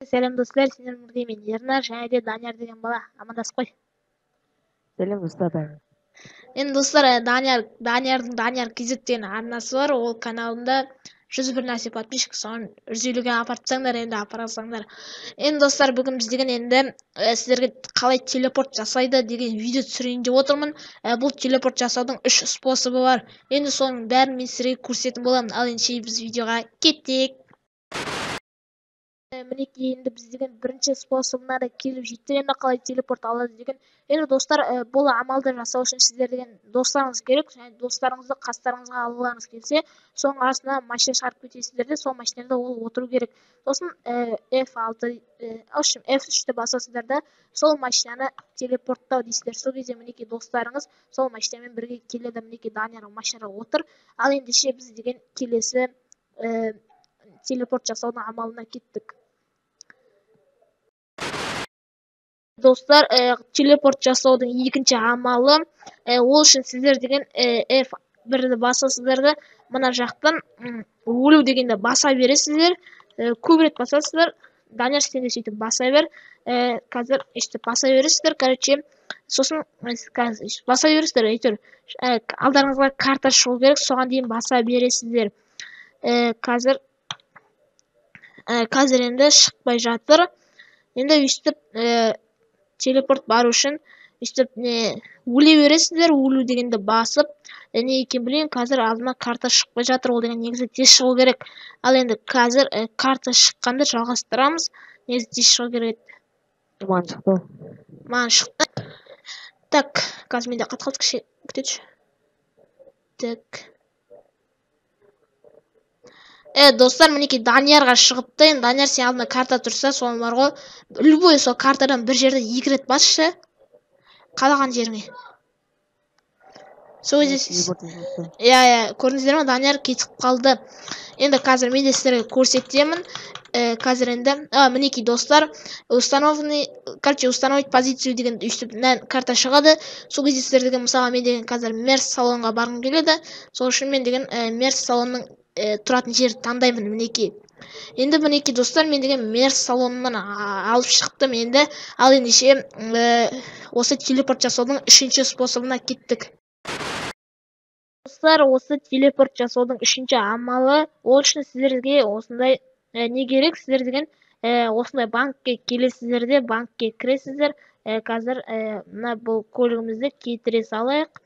Сәлем, достар! Сендермен бірге мен, Ернар, және де Данияр деген бала. Амандасып қой. Сәлем, достар, бәрі. Енді, достар, Даниярдың Данияр KZ деген арнасы бар. Ол каналында 101 нәрсе подписчик, соны 150-ге апарып тастаңдар енді, апара алсаңдар. Енді, достар, бүгін біз деген енді сіздерге қалай телепорт жасайды деген видео түсірейін деп отырмын. Бұл телепорт жасаудың үш способы бар. Енді соның бәрін мен сіздерге көрсететін боламын. Ал ендеше біз видеоға кеттік. Мінекей, енді біз деген бірінші способына да келіп жеттік, енді қалай телепорт алады деген. Енді, достар, бұл амалды жасау үшін сіздер деген достарыңыз керек және достарыңызды қастарыңызға алғыларыңыз келсе, соның арасына машина шығарып кетесіздер де, сол машинада ол отыру керек. Сосын F6, в общем, F3-ті басасыздар да, сол машинаны телепорттау дейсіздер. Сол кезде, мінекей, достарыңыз сол машинамен бірге келеді. Мінекей, Данияр машинада отыр. Ал ендеше біз деген келесі телепорт жасаудың амалына кеттік. Достар, телепорт жасаудың екінші амалы, ол үшін сіздер деген F1-ді басасыздар да, мына жақтан өлу дегенді баса бересіздер, көп рет басасыздар. Данияр, сен де сөйтіп баса бер. Қазір өйстіп баса бересіздер, короче, сосын қазір өйстіп баса бересіздер, әйтеуір алдарыңызға карта шығу керек, соған дейін баса бересіздер. Қазір енді шықпай жатыр. Енді өйстіп телепорт бару үшін өйстіп не өле бересіздер, өлу дегенді басып, не екенін білмеймін, қазір алдыма карта шықпай жатыр, ол деген негізі тез шығу керек. Ал енді қазір карта шыққанда жалғастырамыз, негізі тез шығу керек еді. Маған шықты. Маған шықты. Так, қазір менде қатып қалды, кішкене күтейінші. Так. Достар, мінекей, Даниярға шығыпты. Енді, Данияр, сен алдында карта тұрса, соны бар ғой, любой сол картадан бір жерді екі рет басшы, қалаған жеріңе. Сол кезде иә, иә, көрдіңіздер ме, Данияр кетіп қалды. Енді қазір мен де сіздерге көрсетемін. Қазір енді, мінекей, достар, установленный, короче, установить позицию деген өйстіп карта шығады. Сол кезде сіздер деген, мысалға, мен деген қазір Мерс салонға барғым келеді. Сол үшін мен деген Мерс салонның тұратын жерді таңдаймын, мінекей. Енді, мінекей, достар, мен деген Мерс салонынан алып шықтым енді. Ал ендеше осы телепорт жасаудың үшінші способына кеттік. Достар, осы телепорт жасаудың үшінші амалы, ол үшін сіздерге осындай не керек, сіздер деген осындай банкке келесіздер де, банкке кіресіздер. Қазір мына бұл көлігімізді кетіре салайық.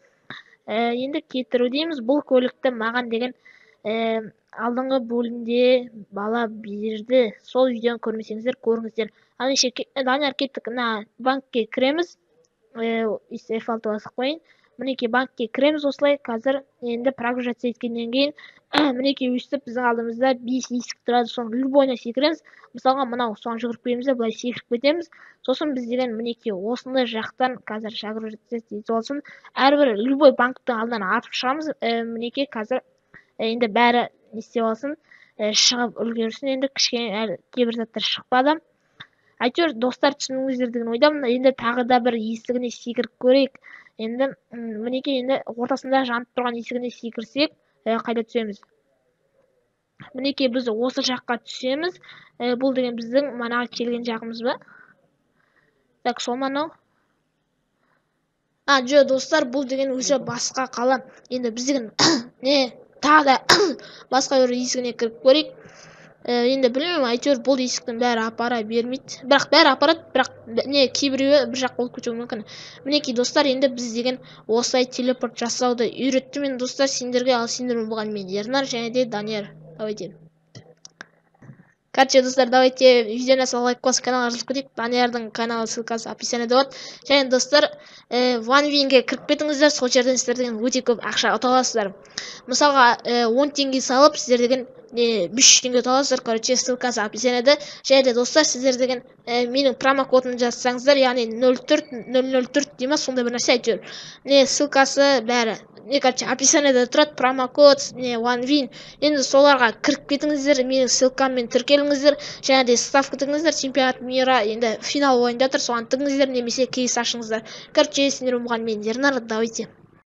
Енді кетіру дейміз. Бұл көлікті маған деген алдыңғы бөлімде бала берді. Сол видеоны көрмесеңіздер, көріңіздер. Ал ендеше, Данияр, кеттік, мына банкке кіреміз. F6 басып қояйын. Мінекей, банкке кіреміз осылай. Қазір енді прогружаться еткеннен кейін, мінекей, өйстіп біздің алдымызда 5 есік тұрады, соның любойына секіреміз. Мысалға, мынау, соған жүгіріп келеміз де, былай секіріп кетеміз. Сосын біз деген, мінекей, осындай жақтан қазір загружаться етіп алсын, әрбір любой банктың алдынан атып шығамыз. Мінекей, қазір енді бәрі не істеп алсын, шығып үлгерсін. Енді кішкене әлі кейбір заттар шықпады. Әйтеуір, достар, түсіндіңіздер деген ойдамын. Енді тағы да бір есігіне секіріп көрейік. Енді, мінекей, енді ортасында жанып тұрған есігіне секірсек, қайда түсеміз? Мінекей, біз осы жаққа түсеміз. Бұл деген біздің манағы келген жағымыз ба? Так, сол ма анау? А, жоқ, достар, бұл деген уже басқа қала. Енді біз деген не, тағы да басқа бір есігіне кіріп көрейік. Енді білмеймін, әйтеуір бұл есіктің бәрі апара бермейді. Бірақ бәрі апарады, бірақ не, кейбіреуі бір жаққа болып кетуі мүмкін. Мінекей, достар, енді біз деген осылай телепорт жасауды үйреттім мен, достар, сендерге. Ал сендермен болған мен, Ернар, және де Данияр. Давайте. Короче, достар, давайте видеоны лайк басып, каналға жазылып кетейік. Даниярдың каналы ссылкасы описаниеда болады. Және, достар, OneWin-ге кіріп кетіңіздер, сол жерден сіздер деген өте көп ақша ұта аласыздар. Мысалға, 10 теңге салып, сіздер деген не, 500 теңге ұта аласыздар. Короче, ссылкасы описаниеда. Және де, достар, сіздер деген менің промокодымды жазсаңыздар, яғни нөл төрт, нөл нөл төрт дей ма, сондай бір нәрсе әйтеуір. Не, ссылкасы бәрі. Не, короче, описаниеда тұрады промокод, не, OneWin. Енді соларға кіріп кетіңіздер, менің ссылкаммен тіркеліңіздер, және де ставка тігіңіздер, чемпионат мира енді финал ойында тұр, соған тігіңіздер немесе кейс ашыңыздар. Короче, сендермен болған мен, Ернар, давайте.